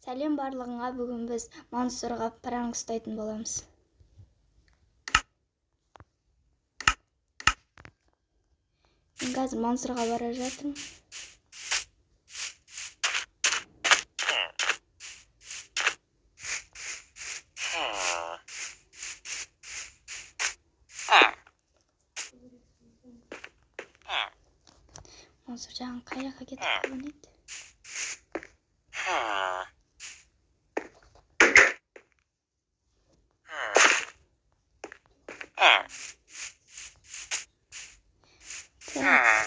Сәлем барлығыңа! Бүгін біз Мансұрға пранк ұстайтын боламыз. Мен қазір Мансұрға бара жатырмын. Мансұр жаңа қай жаққа кетіп қалған еді? Так,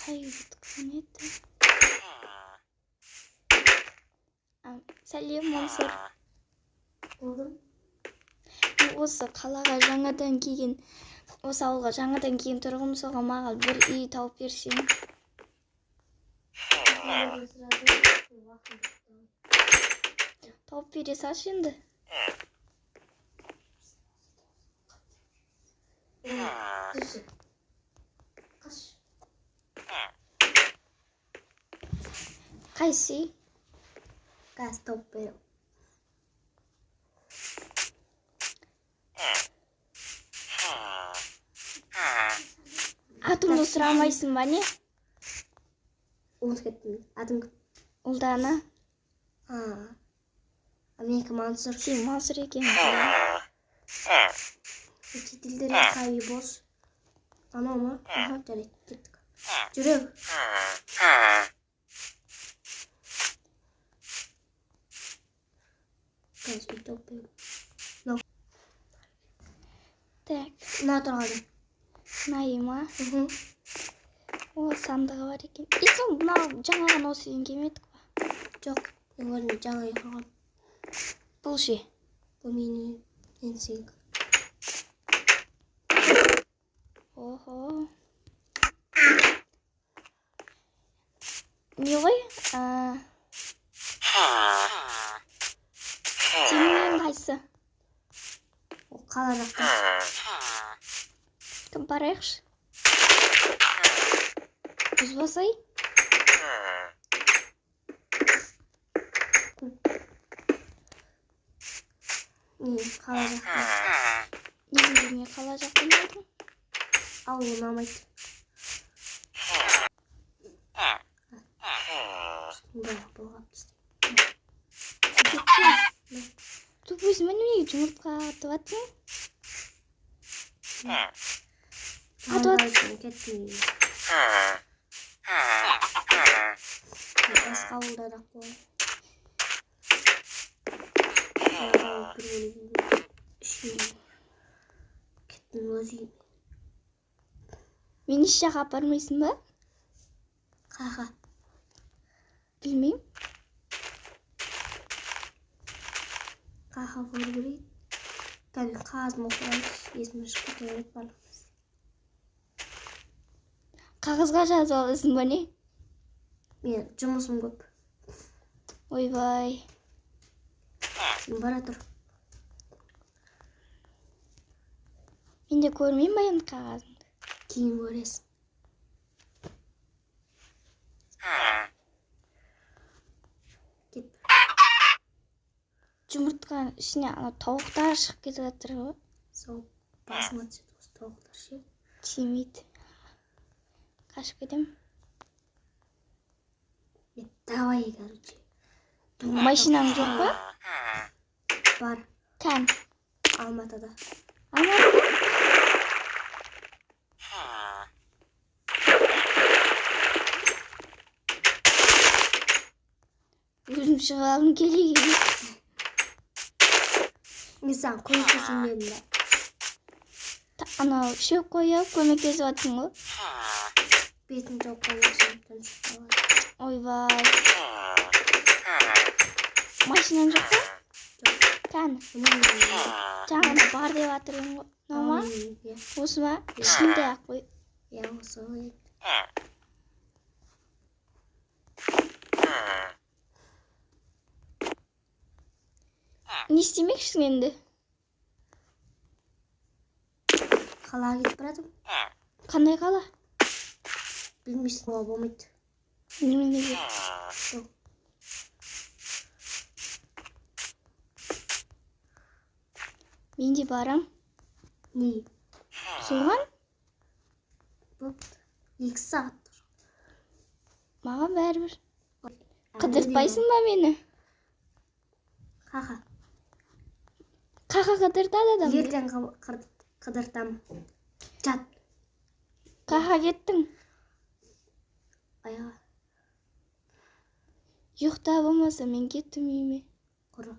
қай кетіп қалған еді? Сәлем, Мансұр! Болдым. Мен осы қалаға жаңадан келген, осы ауылға жаңадан келген тұрғынмын. Соған маған бір үй тауып берсең. Сразу. Тауып бере салшы енді. Қаш. Қаш. Қайсы үй? Қазір тауып беремін. Атымды сұрамайсың ба, не? Ұмытып кеттім. Атың кім? Ұлдана. А. Менікі Мансұр. Сен Мансұр екенін білемін. Шетелдер қай үй бос? Анау ма? Аха, жарайды, кеттік. Жүрек. Қазір үй тауып беремін. Так. Мына тұрған үй. Мына үй ма? Мхм. О, сандығы бар екен. И сол мынау жаңа ғана осы үйден келмедік па? Жоқ, мен көрмей, жаңа үй құрған. Бұл ше? Бұл менің үйім. Енді сенікі. Охо, не ғой, сенің үйің қайсы? Ол қала жақта. Кім, барайықшы, бұзбасай. Не, қала жақта. Неге өзіңе қала жақтан алдың? Ауыл ұнамайды. Үстін былғап тастаймын. Туп өзіме неге жұмыртқа атып жатсың? Атып Ағай, кеттім үйге. Басқа ауылда да қой. Қаладан бір бөлек үйім бар. Үш үйім бар. Кеттім өз үйіме. Мені еш жаққа апармайсың ба? Қаға. Білмеймін. Қаға бару керек. Қазір қағазын оқып алайыншы. Есіме шығып кете береді барлық нәрсе. Қағазға жазып аласың ба, не? Мен жұмысым көп. Ойбай! Сен бара тұр. Мен де көрмеймін ба енді қағазыңды? Кейін көресің. Кет. Жұмыртқаның ішіне ана тауықтар шығып кетіп жатыр ғой. Сол басыңа түседі осы тауықтар ше. Тимейді, қашып кетемін. Е, давай, короче. Машинаң жоқ па? Бар. Кән? Алматыда. Алматыда? Өзім шығып алғым керек емес. Мен саған көмектесейін дедім да. Анау шөп қойып көмектесіп жатсың ғой. Бетін жауып қоймасам, шығып қалады. Ойбай, машинаң жоқ па? Жоқ. Кәні? Міне, менің үйім. Жаңа ғана бар деп жатыр едің ғой. Мынау ма? Мынау менің үйім, иә. Осы ма? Кішкентай ақ қой. Иә, осы ғой. Не істемекшісің енді? Қалаға кетіп баратырмын. Қандай қала? Білмейсің, оға болмайды. Неменеге? Сол. Мен де барам. Не? Соған? Бопты. 2 сағат. Маған бәрібір. Қыдыртпайсың ба мені? Қақа. Қақа қыдыртады адамды. Ертең қыдыртамын. Жат. Қақа кеттің? Аяға. Ұйықта болмаса, мен кеттім үйіме. Құры.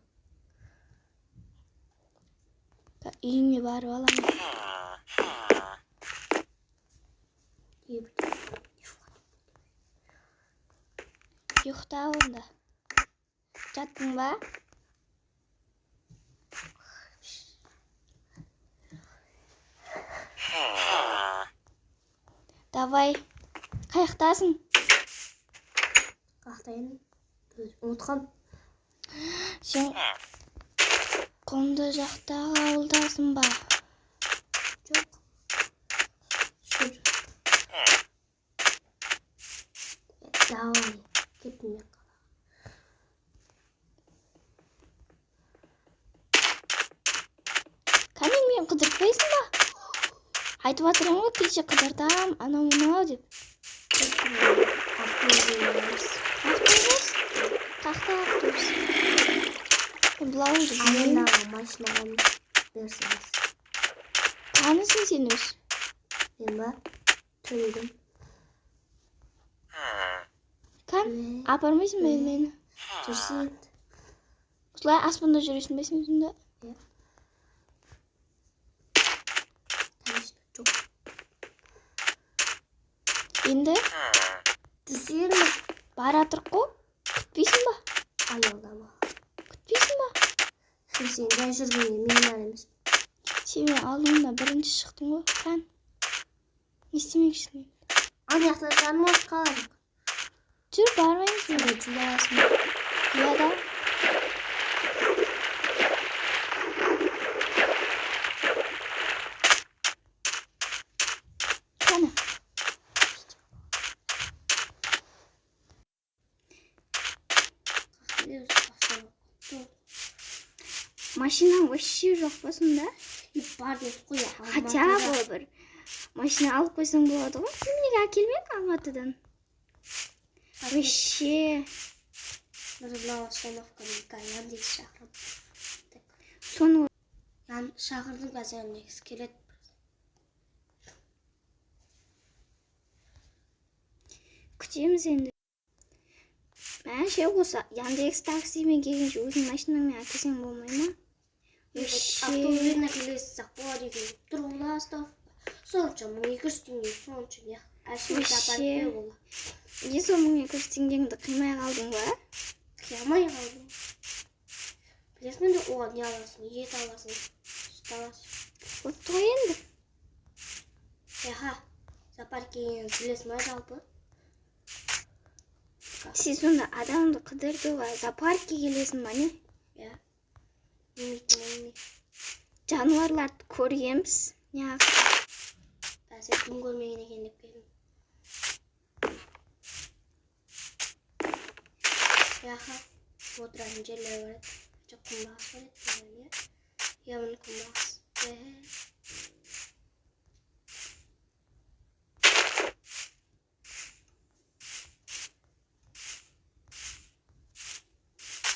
Үйіңе барып аламын. Үй. Ұйықта онда. Жаттың ба? Давай. Қаяқтасың? Қаяқтайын? Ұмытқам. Сен құмды жақтағы ауылдасың ба? Жоқ. Шөп. Давай. Кеттім мен. Кәне, мені қыдыртпайсың ба? Айтып жатыр ғой кеше, қыдыртам, анау мынау деп. Кеттім мен. Автобуспен барамыз. Автобус? Қаяқта автобус? Мен бұл ауылды білмеймін. Арендаға машинаға берсеңіз. Танысың сен өз. Мен ба? Төледім. Кән, апармайсың ба мені? Жүрсей енді. Осылай аспанда жүресің бе сен сонда? Иә. Конечно, жоқ. Енді Жүрсей енді. бара тұрық қой. Күтпейсің ба? Аялдама. Күтпейсің ба? Сен жай жүргенде мен кінәлі емеспін. Сен менің алдымда бірінші шықтың ғой. Кән. Не істемекшісің? Ана жақта жануар қала жоқ. Жүр, бармаймыз. Сонда жүре аласың ба? Иә да. Кәні. Жоқ. Машинаң вообще жоқ па сонда? Бар дедік қой. Хотя бы бір машина алып қойсаң болады ғой. Неменеге әкелмедің Алматыдан? Вообще. Бір мынау остановканың Яндекс шақырып. Соны Ян шақырдым, қазір Яндекс келеді. Күтеміз енді. Мәше, осы Яндекс таксимен келгенше өзің машинаңмен әкелсең болмай ма? Вообще. Автобуспен әкелесіз болады екен деп тұр ғой остановка. Сонша 1200 теңге, сонша не әшейін Вообще. апарып болады. Не, сол 1200 теңгеңді қимай қалдың ба? Қия алмай қалдым. Білесің бе, оған не аласың? Ет аласың, сүт аласың. Бопты ғой енді. Яха, зоопарк келгеніңізді білесің ба жалпы? Сен сонда адамды қыдыртуға зоопаркке келесің ба, не? Иә. Немейтін әңгіме. Жануарларды көргенбіз. Неғып? Бәсе, кім көрмеген екен деп келдім. Яха, отыратын жерлер бар еді. Жоқ, күнбағыс бар еді, по-моему, иә? Иә, міне күнбағыс. Е,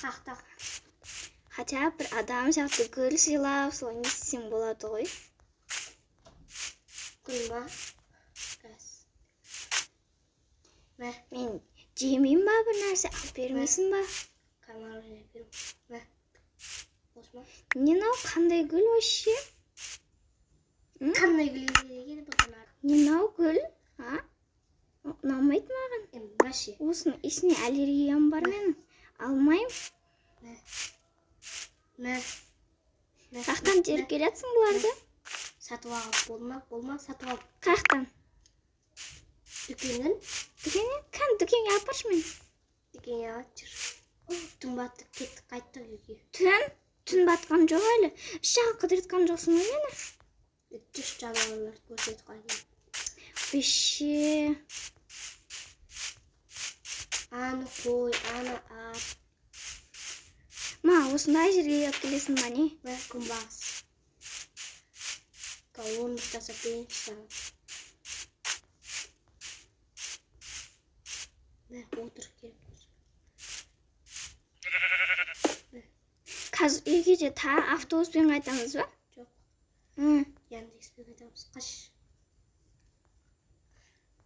Қақтақ. Хотя бы бір адам сияқты гүл сыйлап, солай не істесең болады ғой. Гүл ма? Газ. Мә, Мен жемеймін ба, бір нәрсе алып бермейсің ба? Мороженое беремін. Мә. Осы ма? Не, мынау қандай гүл вообще? Қандай гүл екен бұдан ары? Не, мынау гүл? А, ұнамайды маған. Е, мәше. Осының иісіне аллергиям бар менің, алмаймын. Мә. Мә. Мә. Қаяқтан теріп келатсың бұларды? Сатып алып болма, болма, сатып алып. Қаяқтан? Дүкеннен. Дүкеннен? Кән, дүкенге апаршы мені. Дүкенге алып жүр. Түн батты, кеттік, қайттық үйге. Түн батқан жоқ әлі. Еш жаққа қыдыртқан жоқсың ғой мені. Түш, жануарларды көрсетіп қайтайын. Вообще. Аны қой, аны ат. Ма, осындай жерге алып келесің ба, не? Мә, күнбағыс. Орындық жасап берейінші саған. Мә, отыр керек болса. Қазір үйге де тағы автобуспен қайтамыз ба? Жоқ. М, Яндекспен қайтамыз. Қаш.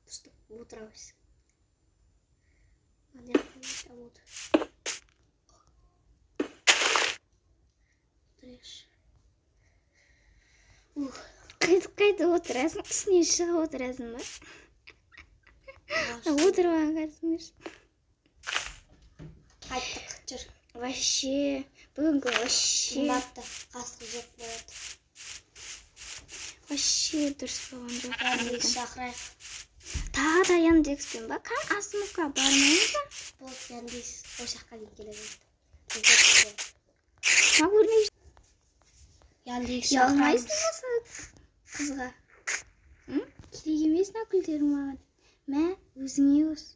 Дұрыстап отыра берсің. Ана жақта отыр. Отырайықшы. Ух, Қайтып қайтып отырасың, үстіне шығып отырасың ба? Ағаш. Отырып алған қарасыңдаршы. Қайттық, жүр. Вообще, бүгінгі вообще, Қымбатты қасық жеп қояды. вообще дұрыс болған жоқ. Яндекс шақырайық. Тағы да Яндекспен ба? Кән остановкаға бармаймыз ба? Болды, Яндекс ол жаққа дейін келе жатыр. Ма, көрмей Яндекс ұялмайсың шақырамыз. осы қызға? М? Керек емес мына гүлдерің маған. Мә, өзіңе осы.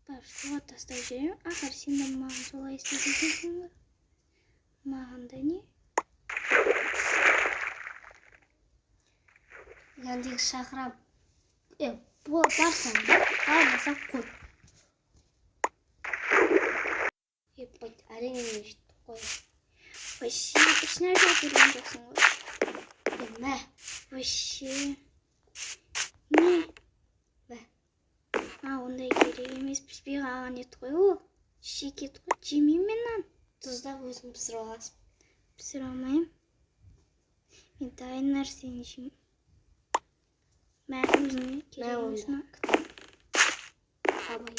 Барып суға тастап жіберемін. Ақыры сен де маған солай істейді екенсің ғой. Маған да не? Яндекс шақырам. Е, барсаң бар, бармасаң қой. Е, қой, әрең жеттік қой. Вообще, ешнәрсе алып берген жоқсың ғой. Е, мә, Вообще. Не? Мә. А, ондай керек емес. Піспей қалған ет қой ол. Шикі ет қой. Жемеймін мен нан. Тұздап өзің пісіріп аласың. Пісіре алмаймын. Мен дайын нәрсені жеймін. Мә, өзіңе керек Мә, емес онда. ма? Абай.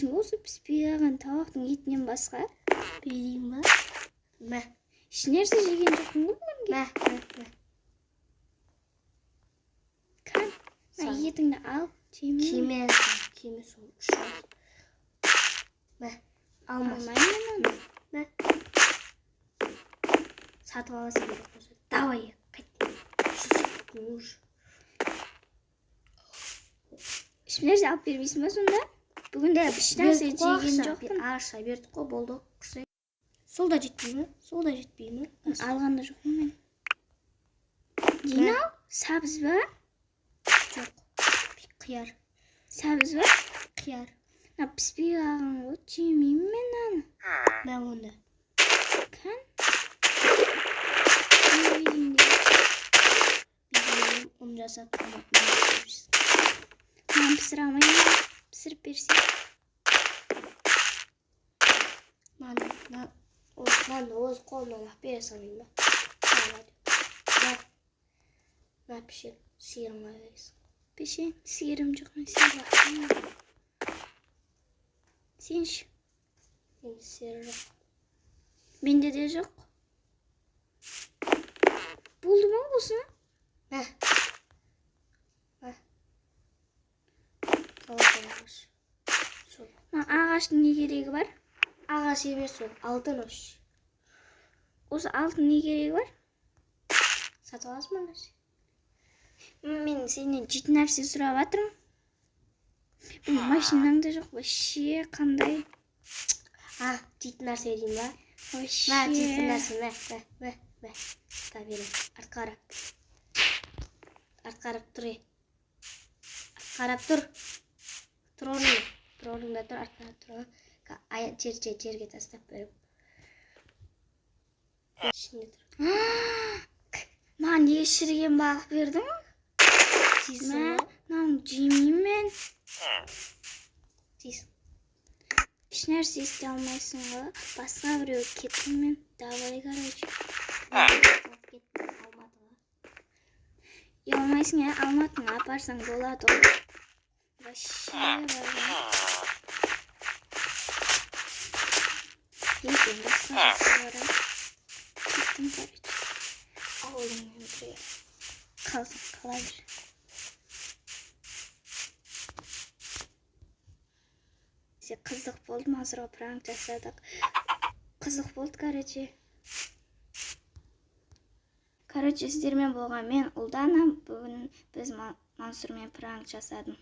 Осы піспей қалған тауықтың етінен басқа Берейін ба? Мә, ешнәрсе жеген жоқпын ғой бүгінге. мә, мә, мә. Кән, мына Саған. етіңді ал, жемеймін. Киме, киме, сол ұшады. Мә, алмас. Алмаймын мен оны. Мә. Сатып аласың керек болса. Давай, қайт. Жүр, уже. Ешнәрсе алып бермейсің ба сонда? Бүгін де ешнәрсе Бердік қой жеген ақша, жоқпын. Ақша бердік қой, болды. Құрсай. Сол да жетпей ме? Сол да жетпей ме? Алған да жоқпын мен. Не мынау? Сәбіз ба? Жоқ. Қияр. Сәбіз ба? Қияр. Мына піспей қалған ғой, жемеймін мен мынаны. Мә онда. Кән. Не берейін деп. Бидайдан ұн жасап томат пісіріп. Нан пісіре алмаймын. Пісіріп берсең. Нан, нан, о, нанды өз қолымнан алып бере салайын ба? Мә. Мә, пішен, сиырыңа бересің. Пешен, сиырым жоқ, мен сиыр бақпаймын. Сен ше? Менде сиыр жоқ. Менде де жоқ. Болды ма осы? Мә. Мә. Золотой ағаш. Сол. Мына ағаштың не керегі бар? Ағаш емес ол, алтын ош. Осы алтын не керегі бар? Сатып аласың ба нәрсе? Мен сенен жейтін нәрсе сұрап жатырмын. Бұл машинаң да жоқ, вообще қандай. А, жейтін нәрсе деймін ба? Вообще. Мә, жейтін нәрсе, мә, мә, мә, мә. Та беремін. Артқа қара. Артқа қарап тұр, е. Артқа қарап тұр. Тұр орныңда. Тұр орныңда тұр, артқа қарап тұр. Ай, жер, жер, жерге тастап беремін. Ішінде тұр. Маған неге шіріген балық бердің? Жейсің Мә, ба? мынаны жемеймін мен. Жейсің. Ешнәрсе істей алмайсың ғой. Басқа біреу кеттім мен. Давай, короче. Салып кеттім Алматыға. Ұялмайсың, ә? Алматыға апарсаң болады ғой. Вообще бар ғой. Ертең басқа жаққа барамын. Кеттім, короче. Ауылыңмен бірге. Қалсаң қала бер. Қызық болды, Мансұрға пранк жасадық. Қызық болды, короче. Короче, сіздермен болған мен, Ұлдана. Бүгін біз Мансұрмен пранк жасадым.